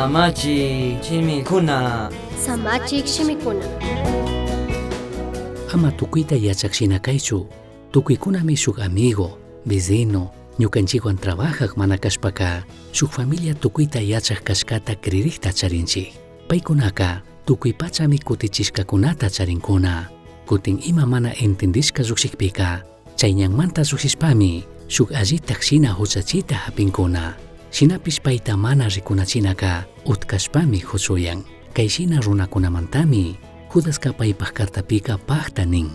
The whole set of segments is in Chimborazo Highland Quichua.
Samachik shimikuna. Samachik shimikuna. Ama tucuita yachaj shina caichu. Tucuicunami shuj amigo, vecino, ñucanchikwan trabajaj mana kashpaka shuk familia tucuita yachaj kashkata cririjta charinchik. Paykunaka tukuy pachami kutichishkakunata charinkuna. Kutin ima mana entendishka llukshikpika chay ñanmanta llukshishpami shuk allitaj shina huchachita hapinkuna. Shinapish payta mana rikunachinaka utkashpami huchuyan. Kay shina runakunamantami Judaska paypaj cartapika pajta nin.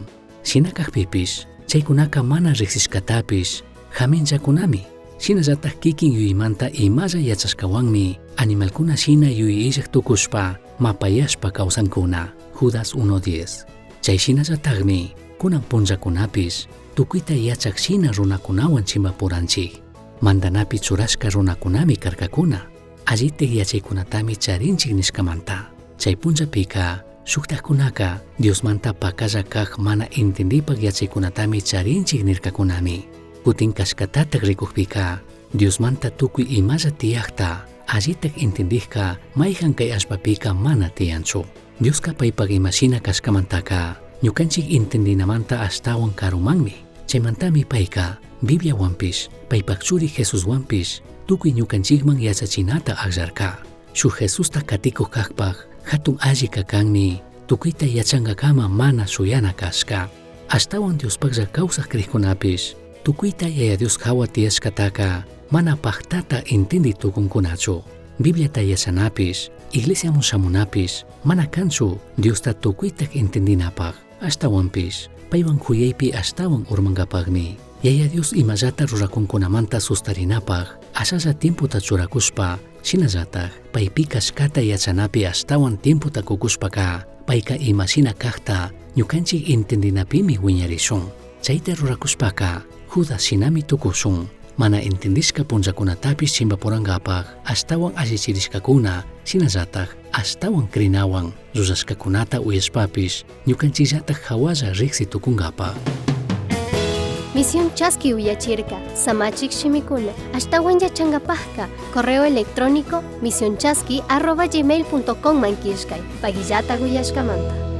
Shina kajpipish chaykunaka mana riksishkatapish haminchakunami. Shinallataj kikin yuyaymanta imalla yachashkawanmi animalkuna shina yuyay illaj tukushpa mapayashpa kawsankuna. Judas 1.10. Chay shinallatajmi kunan punllakunapish tukuyta yachaj shina runakunawan chimbapuranchik. Mandanapi churashka runakunami karkakuna. Allitik yachaykunatami charinchik nishkamanta. Chay punllapika shuktajkunaka Diosmanta pakalla kaj mana entendipak yachaykunatami charinchik nirkakunami. Kutin kashkatatak rikukpika Diosmanta tukuy imalla tiyakta allitak entendijka mayjan kay allpapika mana tiyanchu. Dioska paypak imashina kashkamantaka ñukanchik entendinamanta ashtawan karumanmi. Chaymantami payka Bibliawanpish paypak churi Jesuswanpish tukuy ñukanchikman yachachinata akllarka. Shuk Jesusta katikuq kaqpaq hatun alli kakanmi tukuyta yachankakama mana shuyana kashka. Ashtawan Diospaqlla kawsaq kriqkunapish tukuyta Yaya Dios hawa tiyashkataka mana paqtata entendi tukunkunachu. Bibliata yachanapish, iglesiaman shamunapish mana kanchu Diosta tukuytak entendinapaq. Ashtawanpish paywan kuyaypi ashtawan urmankapaqmi. Yaya Dios imallata rurakunkunamanta sustarinapaq ashalla tiempota churakushpa shinallataj paypi kashkata yachanapi ashtawan tiempota kukushpaka payka imashina kajta ñukanchik entendinapimi wiñarishun. Chayta rurakushpaka Judas shinami tukushun. Mana entendishka punllakunatapish chimpapurankapaj ashtawan allichirishkakuna shinallataj ashtawan krinawan rurashkakunata uyashpapish ñukanchikllataj hawalla riksi tukunkapaj. Misión Chaski uyachirka, Samachik shimikuna, ashtawan yachankapajka, correo electrónico misionchaski@gmail.com man killkay, pagillata uyashkamanta.